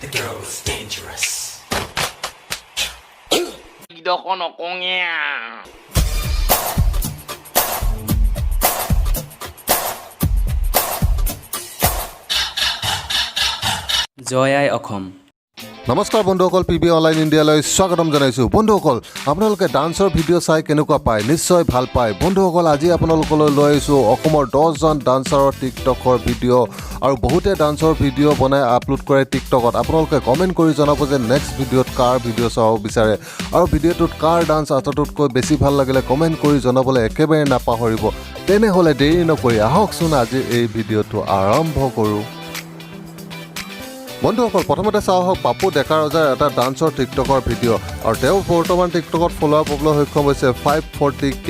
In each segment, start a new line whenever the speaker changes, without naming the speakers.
The girl was dangerous.
ইডোখৰ নকঙে।
জয় আই অসম।
নমস্কাৰ বন্ধুসকল, P B online ইণ্ডিয়ালৈ স্বাগতম জনাইছোঁ। বন্ধুসকল, আপোনালোকে ডান্সৰ ভিডিঅ' চাই কেনেকুৱা পায়? নিশ্চয় ভাল পায়। বন্ধুসকল, আজি আপোনালোকলৈ লৈ আহিছোঁ অসমৰ 10জন ডান্সাৰৰ টিকটকৰ ভিডিঅ'। আৰু বহুতে ডান্সৰ ভিডিঅ' বনাই আপলোড কৰে টিকটকত। আপোনালোকে কমেণ্ট কৰি জনাব যে নেক্সট ভিডিঅ'ত কাৰ ভিডিঅ' চাব বিচাৰে আৰু ভিডিঅ'টোত কাৰ ডান্স আটাইতকৈ বেছি ভাল লাগিলে কমেণ্ট কৰি জনাবলৈ একেবাৰে নাপাহৰিব। তেনেহ'লে দেৰি নকৰি আহকচোন, আজিৰ এই ভিডিঅ'টো আৰম্ভ কৰোঁ। বন্ধুসকল, প্ৰথমতে চাওঁ আহক পাপু ডেকা ৰজাৰ এটা ডান্সৰ টিকটকৰ ভিডিঅ'। আৰু তেওঁ বৰ্তমান টিকটকত ফ'লোৱাৰ পাবলৈ সক্ষম হৈছে 540K।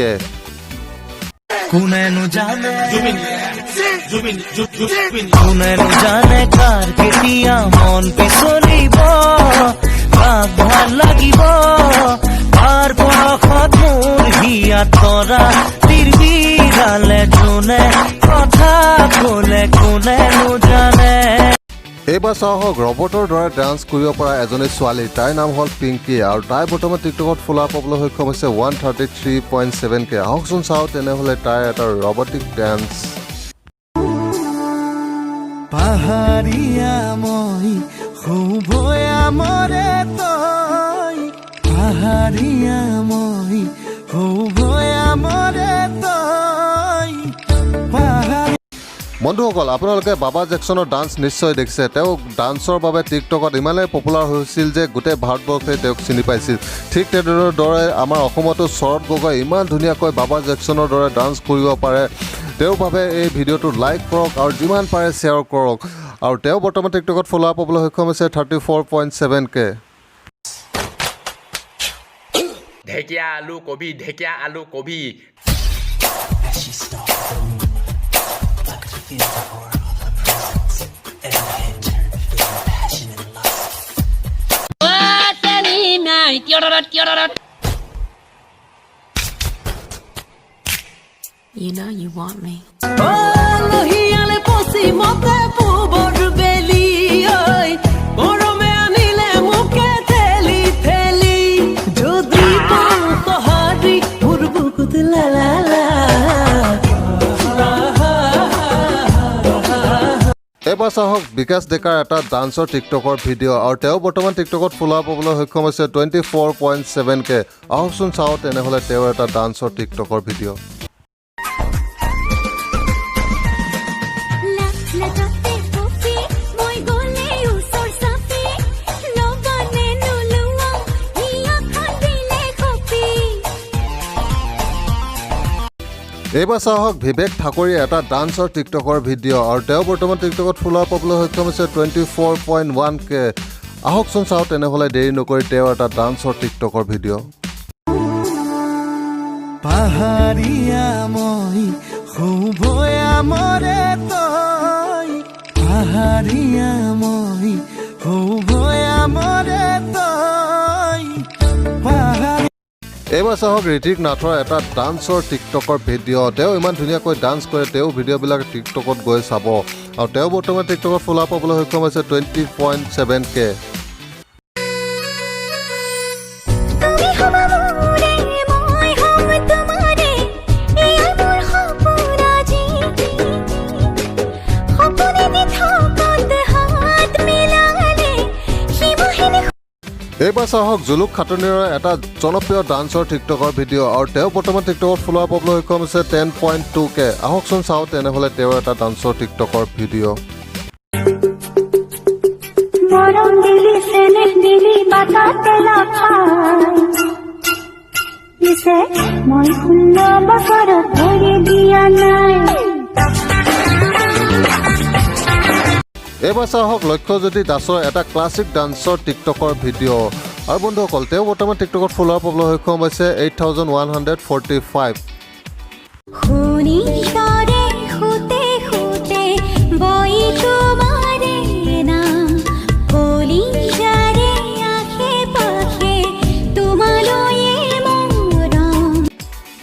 কোনেনো জানে, কোনেনো জানে কাৰ কেতিয়া মন পিছলিব, কাক ভাল লাগিব, কাৰ পৰশত মোৰ হিয়াত তৰা তিৰবিৰালে, যোনে কথা কলে, কোনেনো জানে।
এইবাৰ চাওঁ আহক ৰবটৰ দৰে ডান্স কৰিব পৰা এজনী ছোৱালী। তাইৰ নাম হ'ল পিংকি আৰু তাই বৰ্তমান টিকটকত ফ'লোৱাৰ পাবলৈ সক্ষম হৈছে 133.7K। আহকচোন চাওঁ তেনেহ'লে তাইৰ এটা ৰবটিক ডান্স।
পাহাৰীয়া মই ভৈয়ামৰে তই, পাহাৰীয়া মই ভৈয়ামৰে তই, পাহাৰ
বন্ধুসকল, আপোনালোকে বাবা জেকচনৰ ডান্স নিশ্চয় দেখিছে। তেওঁ ডান্সৰ বাবে টিকটকত ইমানেই পপুলাৰ হৈছিল যে গোটেই ভাৰতবৰ্ষই তেওঁক চিনি পাইছিল। ঠিক তেনেদৰে দৰে আমাৰ অসমতো শৰৎ গগৈ ইমান ধুনীয়াকৈ বাবা জেকচনৰ দৰে ডান্স কৰিব পাৰে। তেওঁৰ বাবে এই ভিডিঅ'টো লাইক কৰক আৰু যিমান পাৰে শ্বেয়াৰ কৰক। আৰু তেওঁ বৰ্তমান টিকটকত ফ'লোৱাৰ পাবলৈ সক্ষম হৈছে 34.7K।
ঢেকীয়া, আলু, কবি, ঢেকীয়া, আলু, কবি।
As she stalked the room, I could feel the aura of her presence. Every head turned, feeling passion and lust.
Watani mai tiororot tiororot.
You know you want me.
লহিয়ালে পশ্চিমতে পূবৰ বেলি ঐ, গৰমে আনিলে মোকে ঠেলি ঠেলি, যদি পাওঁ সঁহাৰি মোৰ বুকুত লা লা লা।
এইবাৰ চাওক বিকাশ ডেকাৰ এটা ডান্সৰ টিকটকৰ ভিডিঅ'। আৰু তেওঁ বৰ্তমান টিকটকত ফ'লোৱাৰ পাবলৈ সক্ষম হৈছে 24.7K। আহকচোন চাওঁ তেনেহ'লে তেওঁৰ এটা ডান্সৰ টিকটকৰ ভিডিঅ'।
লাটাতে কফি মই গ'লে ওচৰ চাপি, ল'বানে নোলোৱা হিয়াখন দিলে কপি।
এইবাৰ চাওক বিবেক ঠাকুৰীৰ এটা ডান্সৰ টিকটকৰ ভিডিঅ'। আৰু তেওঁ বৰ্তমান টিকটকত ফ'লোৱাৰ পাবলৈ সক্ষম হৈছে 24.1K। আহকচোন চাওঁ তেনেহ'লে দেৰি নকৰি তেওঁৰ এটা ডান্সৰ টিকটকৰ ভিডিঅ'।
পাহাৰীয়া মই ভৈয়ামৰে তই, পাহাৰীয়া মই ভৈয়ামৰে তই, পাহাৰ
এইবাৰ চাওক ঋতিক নাথৰ এটা ডান্সৰ টিকটকৰ ভিডিঅ'। তেওঁ ইমান ধুনীয়াকৈ ডান্স কৰে, তেওঁ ভিডিঅ'বিলাক টিকটকত গৈ চাব। আৰু তেওঁ বৰ্তমান টিকটকত ফ'লোৱাৰ পাবলৈ সক্ষম হৈছে 20.7K।
তুমি হ'বা মোৰে, মই হ'ম তোমাৰে, এয়াই মোৰ সপোন আজি। সপোনে দি থকত হাত মিলালে সীমাহীন
এইবাৰ চাওক জুলুক খাটনিৰ এটা জনপ্ৰিয় ডান্সৰ টিকটকৰ ভিডিঅ'। আৰু তেওঁ বৰ্তমান টিকটকত ফ'লোৱাৰ পাবলৈ সক্ষম হৈছে 10.2K। আহকচোন চাওঁ তেনেহ'লে তেওঁৰ এটা ডান্সৰ টিকটকৰ ভিডিঅ'।
মৰম দিলি, চেনেহ দিলি, বাটতে লগ পাই পিছে মই 16 বছৰত ভৰি দিয়া নাই।
এইবাৰ চাওক লক্ষ্যজ্যোতি দাসৰ এটা ক্লাছিক ডান্সৰ টিকটকৰ ভিডিঅ'। আৰু বন্ধুসকল, তেওঁ বৰ্তমান টিকটকত ফ'লোৱাৰ পাবলৈ সক্ষম হৈছে 8145।
শোণিতৰে সোঁতে সোঁতে বৈ তোমাৰে নাম, কলিজাৰে আশে পাশে তোমালৈয়ে মৰম।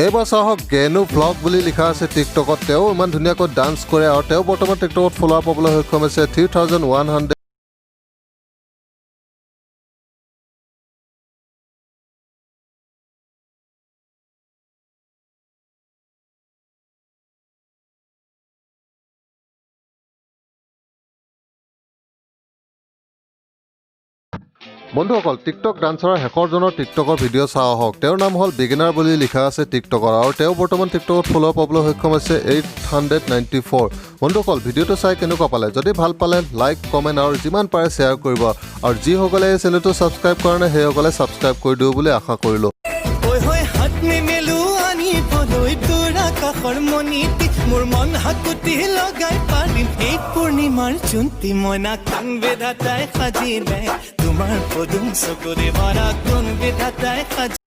এইবাৰ চাওক গেনু ভ্লগ বুলি লিখা আছে টিকটকত। তেওঁ ইমান ধুনীয়াকৈ ডান্স কৰে আৰু তেওঁ বৰ্তমান টিকটকত ফ'লোৱাৰ পাবলৈ সক্ষম হৈছে 3100। বন্ধুসকল, টিকটক ডান্সাৰৰ শেষৰজনৰ টিকটকৰ ভিডিঅ' চাওঁ আহক। তেওঁৰ নাম হ'ল বিগিনাৰ বুলি লিখা আছে টিকটকৰ আৰু তেওঁ বৰ্তমান টিকটকত ফ'ল'ৱাৰ পাবলৈ সক্ষম হৈছে 894। বন্ধুসকল, ভিডিঅ'টো চাই কেনেকুৱা পালে? যদি ভাল পালে লাইক, কমেণ্ট আৰু যিমান পাৰে শ্বেয়াৰ কৰিব আৰু যিসকলে এই চেনেলটো ছাবস্ক্ৰাইব কৰা নাই, সেইসকলে ছাবস্ক্ৰাইব কৰি দিব বুলি আশা কৰিলোঁ।
ঐ হৈ হাত নেমেলো আনিবলৈ তোৰ আকাশৰ মণিটি। মোৰ মন হাকুটি লগাই পাৰিম এই পূৰ্ণিমাৰ জোনটি। মইনা, কোন বিধাতাই সাজিলে তোমাৰ পদুম চকুৰে ভৰা, কোন বিধাতাই সাজিলে।